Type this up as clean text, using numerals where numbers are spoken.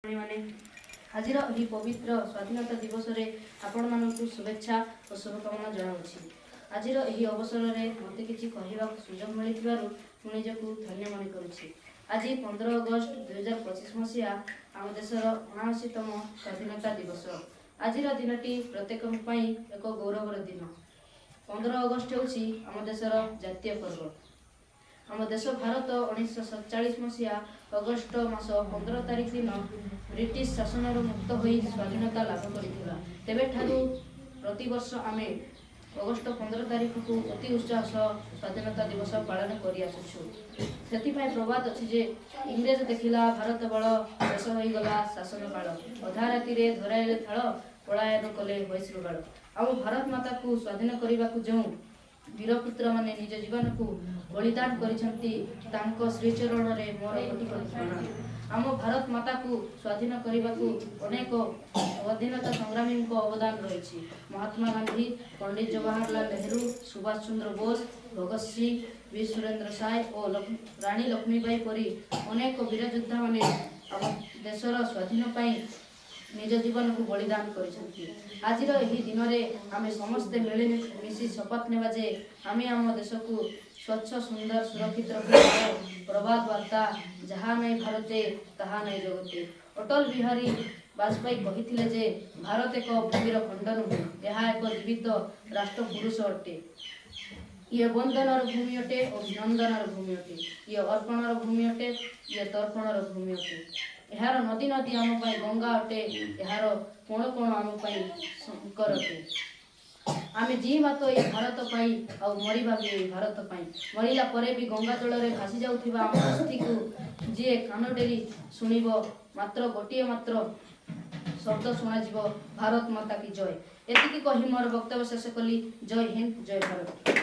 ଭଉଣୀମାନେ, ଆଜିର ଏହି ପବିତ୍ର ସ୍ୱାଧୀନତା ଦିବସରେ ଆପଣମାନଙ୍କୁ ଶୁଭେଚ୍ଛା ଓ ଶୁଭକାମନା ଜଣାଉଛି। ଆଜିର ଏହି ଅବସରରେ ମୋତେ କିଛି କହିବାକୁ ସୁଯୋଗ ମିଳିଥିବାରୁ ମୁଁ ନିଜକୁ ଧନ୍ୟ ମନେ କରୁଛି। ଆଜି 15 ଅଗଷ୍ଟ 2025 ମସିହା ଆମ ଦେଶର 79ତମ ସ୍ୱାଧୀନତା ଦିବସ। ଆଜିର ଦିନଟି ପ୍ରତ୍ୟେକଙ୍କ ପାଇଁ ଏକ ଗୌରବର ଦିନ। 15 ଅଗଷ୍ଟ ହେଉଛି ଆମ ଦେଶର ଜାତୀୟ ପର୍ବ। ଆମ ଦେଶ ଭାରତ 1947 ମସିହା ଅଗଷ୍ଟ ମାସ 15 ତାରିଖ ଦିନ ବ୍ରିଟିଶ ଶାସନରୁ ମୁକ୍ତ ହୋଇ ସ୍ୱାଧୀନତା ଲାଭ କରିଥିଲା। ତେବେଠାରୁ ପ୍ରତିବର୍ଷ ଆମେ ଅଗଷ୍ଟ 15 ତାରିଖକୁ ଅତି ଉତ୍ସାହ ସହ ସ୍ୱାଧୀନତା ଦିବସ ପାଳନ କରିଆସୁଛୁ। ସେଥିପାଇଁ ପ୍ରବାଦ ଅଛି ଯେ, ଇଂରେଜ ଦେଖିଲା ଭାରତ ବଳ, ଶେଷ ହୋଇଗଲା ଶାସନ କାଳ। ଅଧା ରାତିରେ ଧରାଇଲେ ଥାଳ, ପଳାୟନ କଲେ ହୋଇଶୃଗାଳ। ଆମ ଭାରତ ମାତାକୁ ସ୍ୱାଧୀନ କରିବାକୁ ଯେଉଁ ବୀରପୁତ୍ରମାନେ ନିଜ ଜୀବନକୁ ବଳିଦାନ କରିଛନ୍ତି, ତାଙ୍କ ଶ୍ରୀଚରଣରେ ମୋର କୋଟି କୋଟି ପ୍ରଣାମ। ଆମ ଭାରତ ମାତାକୁ ସ୍ୱାଧୀନ କରିବାକୁ ଅନେକ ସ୍ୱାଧୀନତା ସଂଗ୍ରାମୀଙ୍କ ଅବଦାନ ରହିଛି। ମହାତ୍ମା ଗାନ୍ଧୀ, ପଣ୍ଡିତ ଜବାହରଲାଲ ନେହେରୁ, ସୁଭାଷ ଚନ୍ଦ୍ର ବୋଷ, ଭଗତ ସିଂ, ବୀର ସୁରେନ୍ଦ୍ର ସାଏ ଓ ରାଣୀ ଲକ୍ଷ୍ମୀବାଇ ପରି ଅନେକ ବୀରଯୋଦ୍ଧାମାନେ ଆମ ଦେଶର ସ୍ୱାଧୀନ ପାଇଁ ନିଜ ଜୀବନକୁ ବଳିଦାନ କରିଛନ୍ତି। ଆଜିର ଏହି ଦିନରେ ଆମେ ସମସ୍ତେ ମିଳିମିଶି ଶପଥ ନେବା ଯେ ଆମେ ଆମ ଦେଶକୁ ସ୍ୱଚ୍ଛ, ସୁନ୍ଦର, ସୁରକ୍ଷିତ ରଖିବାର ପ୍ରବାଦ ବାର୍ତ୍ତା, ଯାହା ନାହିଁ ଭାରତେ ତାହା ନାହିଁ ଜଗତେ। ଅଟଳ ବିହାରୀ ବାଜପେୟୀ କହିଥିଲେ ଯେ ଭାରତ ଏକ ଭୂମିର ଖଣ୍ଡ ନୁହେଁ, ଏହା ଏକ ଜୀବିତ ରାଷ୍ଟ୍ରପୁରୁଷ ଅଟେ। ଇଏ ବନ୍ଦନର ଭୂମି ଅଟେ, ଅଭିନନ୍ଦନର ଭୂମି ଅଟେ। ଇଏ ଅର୍ପଣର ଭୂମି ଅଟେ, ଇଏ ତର୍ପଣର ଭୂମି ଅଟେ। ଏହାର ନଦୀ ନଦୀ ଆମ ପାଇଁ ଗଙ୍ଗା ଅଟେ। ଏହାର କୋଣ କୋଣ ଆମ ପାଇଁ ଶଙ୍କର ଅଟେ। ଆମେ ଜିଇବା ତ ଏଇ ଭାରତ ପାଇଁ, ଆଉ ମରିବା ବି ଏଇ ଭାରତ ପାଇଁ। ମରିଲା ପରେ ବି ଗଙ୍ଗା ଜଳରେ ଭାସି ଯାଉଥିବା ଆମ ଅସ୍ଥିକୁ ଯିଏ କାନ ଡେରି ଶୁଣିବ, ମାତ୍ର ଗୋଟିଏ ମାତ୍ର ଶବ୍ଦ ଶୁଣାଯିବ, "ଭାରତ ମାତା କି ଜୟ"। ଏତିକି କହି ମୋର ବକ୍ତବ୍ୟ ଶେଷ କଲି। ଜୟ ହିନ୍ଦ, ଜୟ ଭାରତ।